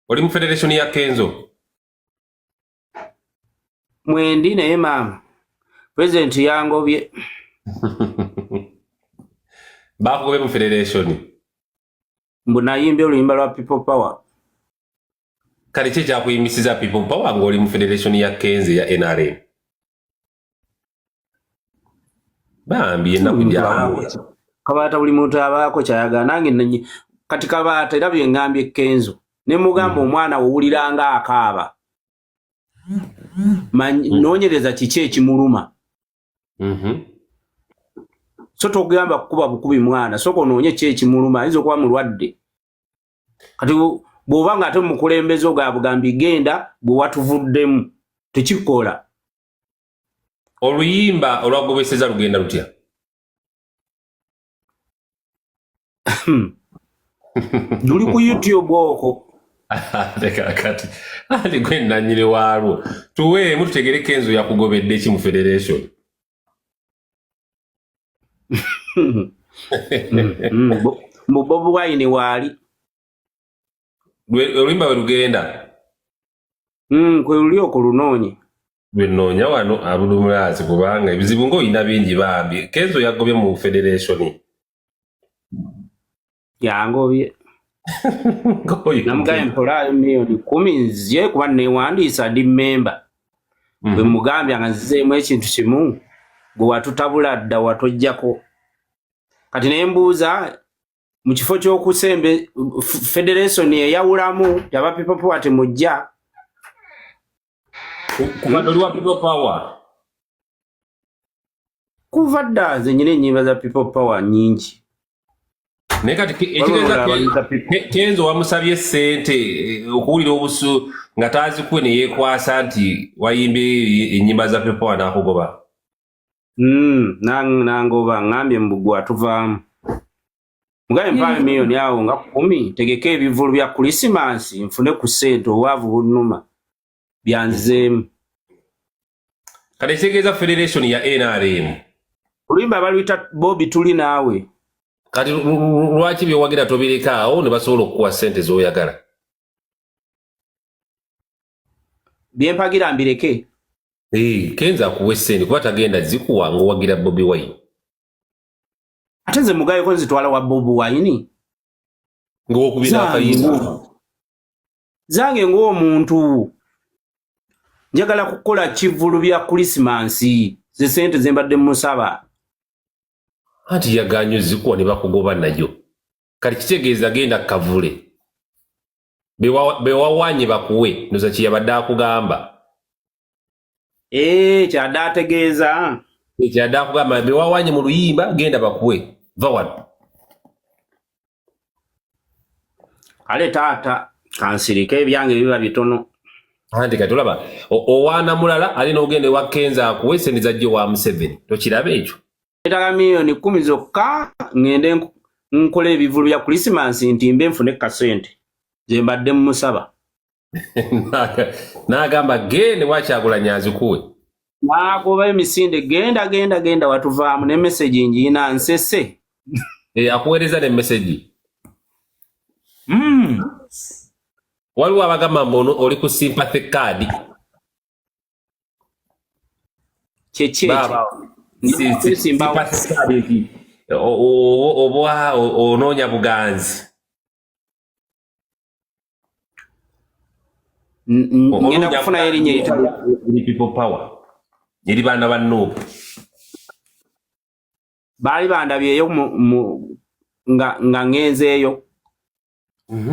Oli mu federation ya Kenzo? Mwendi, naye maama president yangobye. Bakugobye mu federation? Mbu nayimbye oluyimba lwa People Power. Kale ki ekyakuyimisiza People Power ng'oli mu federation ya Kenzo ya NRM? Bambi ennaku gyawe. Kabaata buli muntu abaako kyayagala, nange nenyi kati Kabaata era bye ngambye Kenzo ne mugamba omwana wowulira nga akaaba, noonyereza kiki ekimuluma. So togamba kukuba bukubi mwana, sooka onoonye ki ekimuluma, ayinza okuba mulwadde. Kati bw'oba nga ate mukulembeze ogaba bugambi genda gwe watuvuddemu, tekikola. Oluyimba olwagobeseza lugenda lutya? Luli ku YouTube okwo. Kati ati gwe nanyini waalwo, tuweemu tutegere Kenzo yakugobedde ki mu federation. Mbu Bobi Wine waali. Oluyimba we lugenda? Kwe luli okwo, lunoonye. Lwenoonya wano Abudumulazi, kubanga ebizibu ng'olina bingi bambi. Kenzo yagobye mu federation? Yangobye. Namugambye mpolaayo 10 million nzije kuba newandiisa ndi memba. Bwe mugambye nga nzizeemu ekintu kimu, gwe watutabula dda watojjako. Kati ne mbuuza mu kifo ky'okusembe federation eyawulamu yaba People Power temujja. Kuba oli wa People Power? Kuva dda nze nyina ennyimba za People Power nnyingi. Naye kati ekitegeeza Kenzo wamusabye ssente okuwulira obusu nga taazikuwe ne yeekwasa nti wayimbye ennyimba za People Power n'akugoba. Nangoba ngambye mbu atuvaamu. Mugabe mpayo miliyoni awo nga 10 tegeke ebivvulu bya Krisimansi nfune ku ssente, obwavu bunnuma, byanzizeemu. Kati ekitegeeza federation ya NRM? Oluyimba baluyita Bobi Tuli Naawe. Kati lwaki byowagira tobireka awo ne basobola okukuwa ssente z'oyagala? Byempagira mbireke? Kenzo akuwa essente kuba tagenda zikuwa ng'owagira Bobi Wine. Ate nze mugayeko nzitwala wa Bobi Wine? Ng'okubira akayimba. Zange ng'omuntu njagala kukola kivvulu bya Krisimansi, ze sente ze mbadde musaba. Anti yaganye zikuwa ne bakugoba nayo. Kati kitegeeza genda kavule bewawanye bakuwe, noza kyeyabadde akugamba. Kyadde ategeeza. Kyadde akugamba bewawanye mu luyimba, genda bakuwe, va wano. Kale taata kansirike, ebyange biba bitono. Anti kati olaba owaana mulala ali n'ogenda ewa Kenzo akuwe sente zajja wa Museveni, tokiraba ekyo? Neetaaga 10 million zokka ŋŋende nkole ebivvulu bya Krisimansi nti mbe nfune kasente ze mbadde mmusaba. N'agamba gende wakyagulanya azikuwe. N'agoba emisinde, genda genda genda watuvaamu, ne message ngiina nsese. Akuweereza ne message. Waliwo abagamba mbu ono oli ku sympathy card. Kyeki ekyo? Sympathy card nti oba onoonya buganzi. Ngenda kufunayo erinnya eritali eri People Power, eri baana ba Nuupu. Baali bandabyeyo nga ŋŋenzeeyo.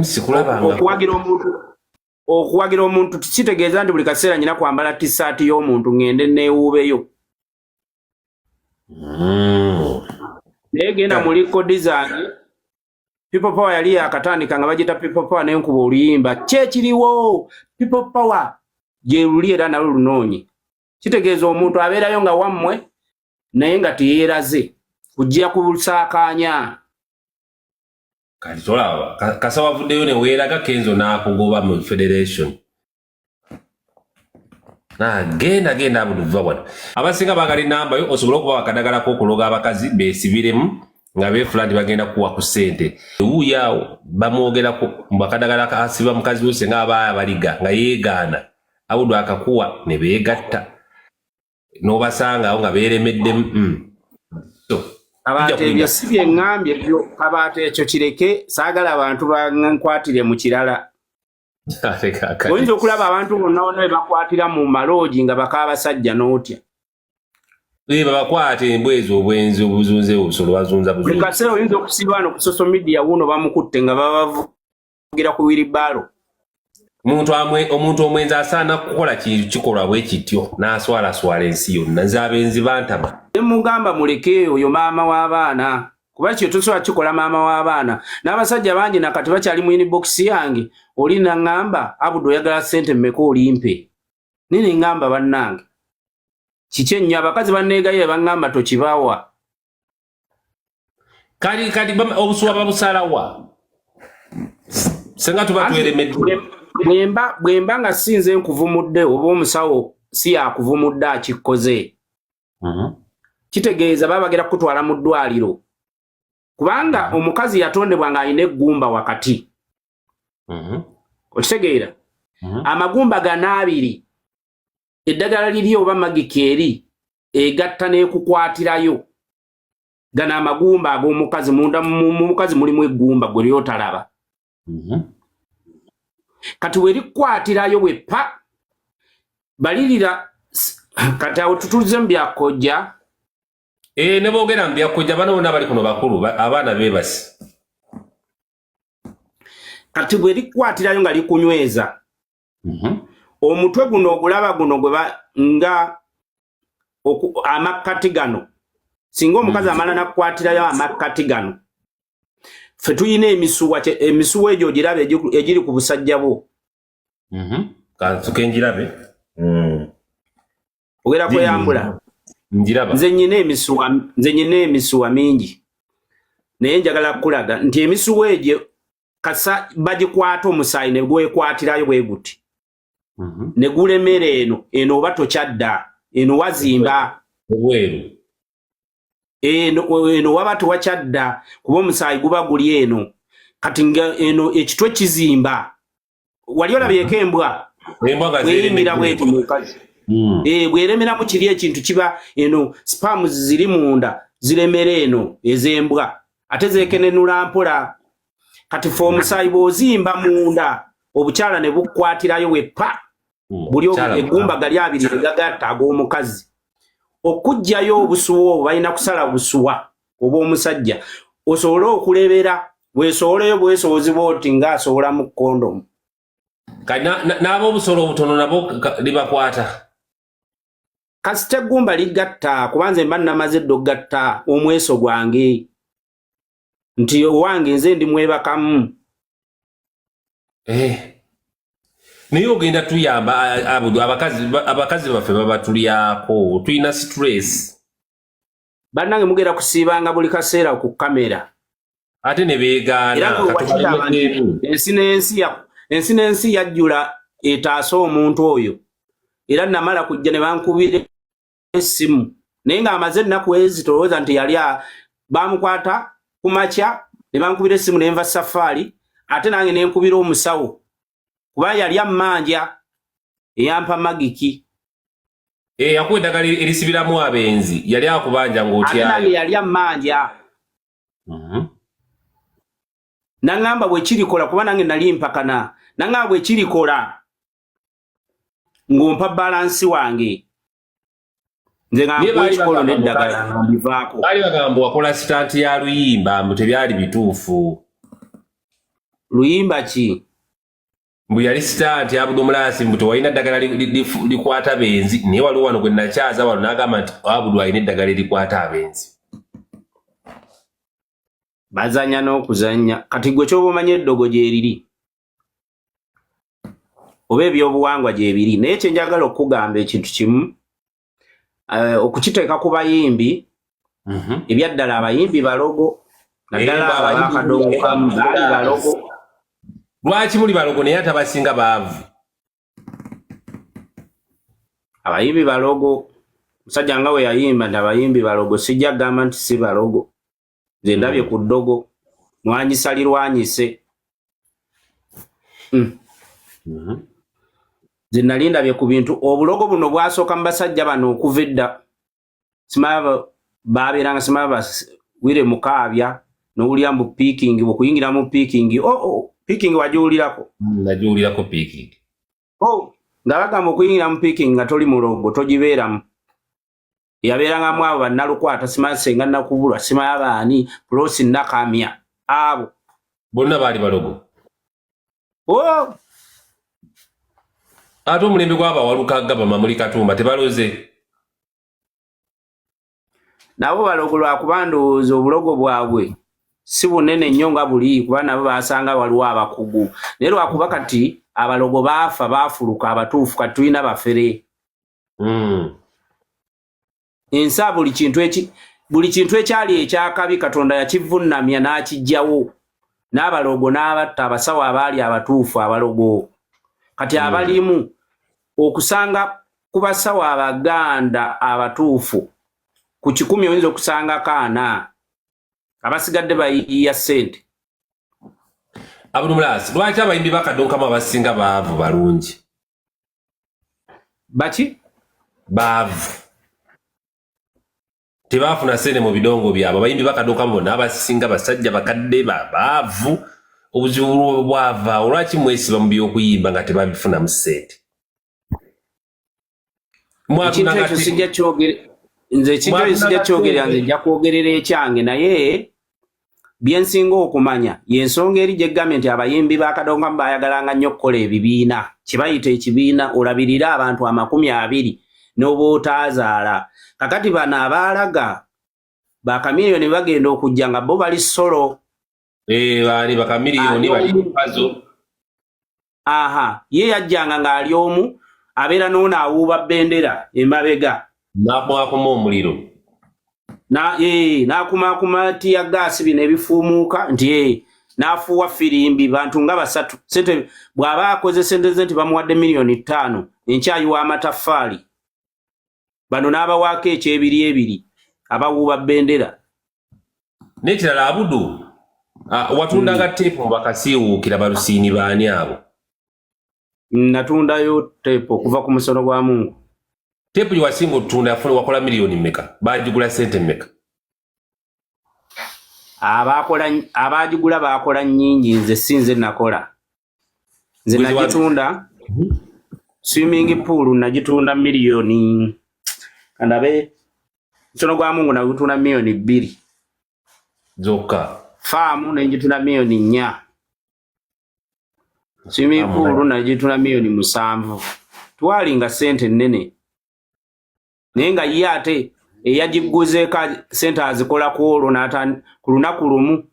Sikulabanga. Okuwagira omuntu tikitegeeza nti buli kaseera nyina kwambala tisaati y'omuntu ŋŋende neewuubeyo. Naye genda mu record zange, People Power yali yakatandika nga bagita People Power, nenkuba oluyimba kyekiriwo People Power gye luli era nalwo lunoonye. Kitegeeza omuntu abeerayo nga wammwe naye nga teyeeraze kujja kusaakaanya. Kati tolaba kasa wavuddeyo ne weeraga, Kenzo n'akugoba mu federation. Genda genda abuduva wano. Abasinga baagala enamba yo osobole okubawa akadagala k'okuloga abakazi beesibiremu. Nga beefula nti bagenda kuwa ku ssente. Wuuyo awo bamwogerako mbu akadagala kasiba mukazi we senga aba abaliga nga yeegaana. Abudu akakuwa ne beegatta. N'obasanga awo nga beeremeddemu. So, Kabaata ebyo si bye ŋŋambye byo. Kabaata ekyo kireke, saagala abantu bankwatire mu kirala. Ate kaakati. Oyinza okulaba abantu bonna bonna be bakwatira mu maloogi nga bakaabasajja n'otya. Eh, babakwate embwa ezo, obwenzi obuzunze obusolo bazunza Buli buzunza. kaseera oyinza okusiba wano ku social media, wuno bamukutte nga babavugira ku wheelbarrow. Omuntu omwenzi asaana kukola kikolwa bwe kityo n'aswalaswala ensi yonna. Nze abenzi bantama. Ne mugamba muleke oyo maama w'abaana, kuba kyo tosobola kikola maama w'abaana. N'abasajja bangi nakati bakyali mu inbox yange, oli naŋŋamba, "Abudu, oyagala ssente mmeka olimpe?" Naye ne ŋŋamba, bannange, kiki ennyo? Abakazi banneegayire, baŋŋamba tokibawa. Kati obusuwa babusalawa senga tuba tweremeddwa? Bwemba nga si nze nkuvumudde oba omusawo si yakuvumudde akikkoze, kitegeeza baba bagenda kukutwala mu ddwaliro, kubanga omukazi yatondebwa ng'alina eggumba wakati. Okitegeera? Amagumba gano abiri, eddagala liri oba magika eri egatta n'ekukwatirayo gano amagumba ag'omukazi. Munda mu mukazi mulimu eggumba gwe lyotalaba. Kati we likukwatirayo bwe pa balirira. Kati awo tutulize mu byakojja. Eh, ne boogera mu byakojja, bano bonna bali kuno bakulu, abaana beebase. Kati bwe likukwatirayo nga likunyweza, omutwe guno ogulaba guno gwe nga amakkati gano, singa omukazi amala nakukwatirayo amakkati gano, ffe tuyina emisuwa, emisuwa egyo ogiraba egiri ku busajja bwo. Kansuke njirabe. Ogera kweyambula. Njiraba. Nze nyina emisuwa mingi, naye njagala kukulaga nti emisuwa egyo kasa bagikwata omusaayi ne gwekwatirayo bwe guti ne gulemera eno eno, oba tokyadda eno wazimba. Obweru. Eno eno waba tewakyadda, kuba omusaayi guba guli eno. Kati nga eno ekitwe kizimba, wali olabyeko embwa Embwa nga bweyingira zeeremeddwa. Bweti mukazi. Eh, bweremeramu kiri ekintu kiba eno, sperms ziri munda ziremera eno ez'embwa, ate zekenenula mpola. Kati fe omusaayi bw'ozimba munda, obukyala ne bukwatirayo wepa buli Kyala eggumba gali abiri ne gagatta ag'omukazi. Okuggyayo obusuwa obwo balina kusala busuwa obw'omusajja osobole okulebera, bwesowoleyo bwesobozi bwoti ng'asowolamu kondomu. Kati n'ab'obusolo obutono nabo libakwata? Kasita eggumba ligatta, kuba nze mba namaze dda okugatta omweso gwange nti owange nze ndi mwebakamu. Eh. Naye ogenda tuyamba, Abudu, abakazi baffe babatulyako, tulina stress. Bannange, mugenda kusiibanga buli kaseera ku kamera. Ate ne Era beegaana. gwe wakiraba nti Katubalemu. ensi n'ensi yajjula etaase omuntu oyo. Era namala kujja ne bankubira essimu, naye ng'amaze ennaku ezi tolowooza nti yali bamukwata ku makya ne bankubira essimu ne nva safaari, ate nange ne nkubira omusawo kuba yali ammanja eyampa magiki. Eh, yakuwa eddagala erisibiramu abenzi, yali akubanja Ate nange ng'otyayo. yali ammanja naŋŋamba bwe kirikola, kuba nange nali mpakana, naŋŋamba bwe kirikola ng'ompa balance wange, nze nga Naye nkuwa baali ekikolo bagamba n'eddagala nga mbivaako. Baali bagamba wakola stunt ya luyimba, mbu tebyali bituufu. Luyimba ki? Mbu yali stunt, Abudu Mulaasi, mbu tewalina ddagala likwata benzi, naye waliwo wano gwe nakyaza wano n'agamba nti Abudu alina eddagala erikwata abenzi. Bazanya n'okuzanya. Kati gwe kyoba omanya eddogo gyeriri oba ebyobuwangwa gyebiri, naye kyenjagala okugamba ekintu kimu, okukiteeka ku bayimbi, ebyaddala abayimbi balogo, naddala Eh, abo abakadongo kamu baali balogo. Lwaki muli balogo naye ate abasinga baavu? Abayimbi balogo. Musajja nga we yayimba nti abayimbi balogo, sijja kugamba nti si balogo, Nze ndabye ku ddogo nwanyisa lirwanyise. Nze nali ndabye ku bintu. Obulogo buno bwasooka mu basajja bano okuva edda. Simaba babeeranga, simaba wire mukaabya nowulira mbu picking, okuyingira mu picking. Oh, picking wagiwulirako? Nagiwulirako picking. Oh, nga bagamba okuyingira mu picking nga toli mulogo togibeeramu. Yabeerangamu abo bannalukwata, simanyi Senga Nakubulwa, simanyi baani, Prosi Nakamya, abo. Bonna baali balogo? Oh! Ate omulembe gw'abawalukaga, bamamuli Katumba, tebaloze? Nabo balogo, lwakuba ndowooza obulogo bwabwe si bunene nnyo nga buli, kuba nabo basanga waliwo abakugu. Naye lwakuba kati abalogo baafa, baafuluka abatuufu, kati tulina bafere. Ensa buli kintu eki, buli kintu ekyali ekyakabi Katonda yakivunnamya n'akijjawo, n'abalogo n'abatta, abasawo abaali abatuufu abalogo. Kati abalimu okusanga ku basawo Abaganda abatuufu, ku 100 oyinza okusangako 40, abasigadde bayiiya ssente. Abdumulasi, lwaki abayimbi bakadonkamu abasinga baavu balungi? Baki? Baavu, tebaafuna sente mu bidongo byabwe. Abayimbi bakadonkamu bonna abasinga basajja bakadde baavu. Obuzibu bwavaawo lwaki mwesiba mu byokuyimba nga tebabifunamu sente? Ekintu ekyo sijja kyogere nze, ekintu ekyo sijja kyogerera nze, nja kwogerera ekyange. Naye byensinga okumanya yensonga eri gyeggambye nti abayimbi bakadonkamu bayagalanga nnyo okukola ebibiina, kye bayita ekibiina, olabirire abantu 20 n'oba otaazaala. Kakati bano abaalaga bakamiliyoni bagenda okujja nga bo bali solo. Eh, bali bakamiliyoni bali pazo. Aha, ye yajjanga ng'ali omu, abeera n'ono awuuba bendera emabega. Nakumakuma omuliro. N'akumaakuma tear gas, bino ebifuumuuka nti n'afuuwa firimbi, bantu nga basatu. Sente bw'aba akoze sente ze nti bamuwadde miliyoni 5, enkyayiwa amataffaali bano n'abawaako ekyebiri ebiri abawuuba bendera. N'ekirala, Abudu, watundanga teepu mu bakasiiwuukira balusiini, baani abo? Natundayo teepu okuva ku musono gwa Mungu. Teepu gye wasinga otutunda yafuna wakola miliyoni mmeka? Bagigula sente mmeka? Abakola, abagigula bakola nnyingi. Nze si nze nakola, nze nagitunda swimming pool nagitunda miliyoni, kandabe, musono gwa Mungu nagitunda miliyoni 2. Zokka? Faamu nengitunda miliyoni 4, swimming pool nagitunda miliyoni 7. Twalinga sente nnene, naye nga ye ate eyagiguzeeko sente azikola ku olwo ku lunaku lumu.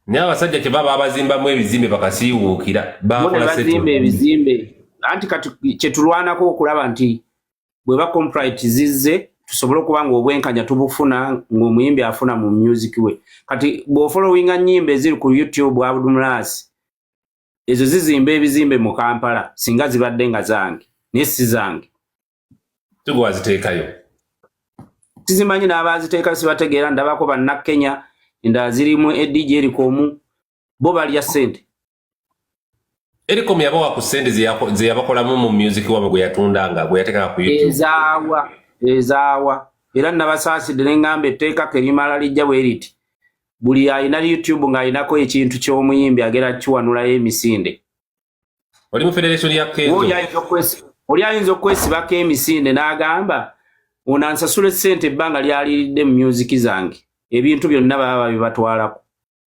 Naye abasajja kyebaba babazimbamu ebizimbe bakasiiwuukira. Bazimba ebizimbe, anti kati kyetulwanako okulaba nti bwe ba copyright zizze tusobole okuba nga obwenkanya tubufuna, ng'omuyimbi afuna mu music we. Kati bw'ofollowinga nnyimba eziri ku YouTube, Abdumulasi, ezo zizimba ebizimbe mu Kampala singa zibadde nga zange, naye si zange. Tugwe waziteekayo? Sizimanyi, n'abaziteekayo sibategeera. Ndabako Bannakenya, endala zirimu edj erikomu, bo balya ssente. Ericom yabawa ku ssente ze yabakolamu mu music wabwe gwe yatundanga, gwe yateekanga ku YouTube? Ezaawa, ezaawa. Era nabasaasidde ne ŋŋamba etteeka kerimala lijja bwe riti, buli alina YouTube ng'alinako ekintu ky'omuyimbi agenda kiwanulayo emisinde. Oli mu federation ya Kenzo? Oli ayinza okwesibako emisinde n'agamba ono ansasula essente ebbanga lyaliridde mu music zange, ebintu byonna baba babibatwalako.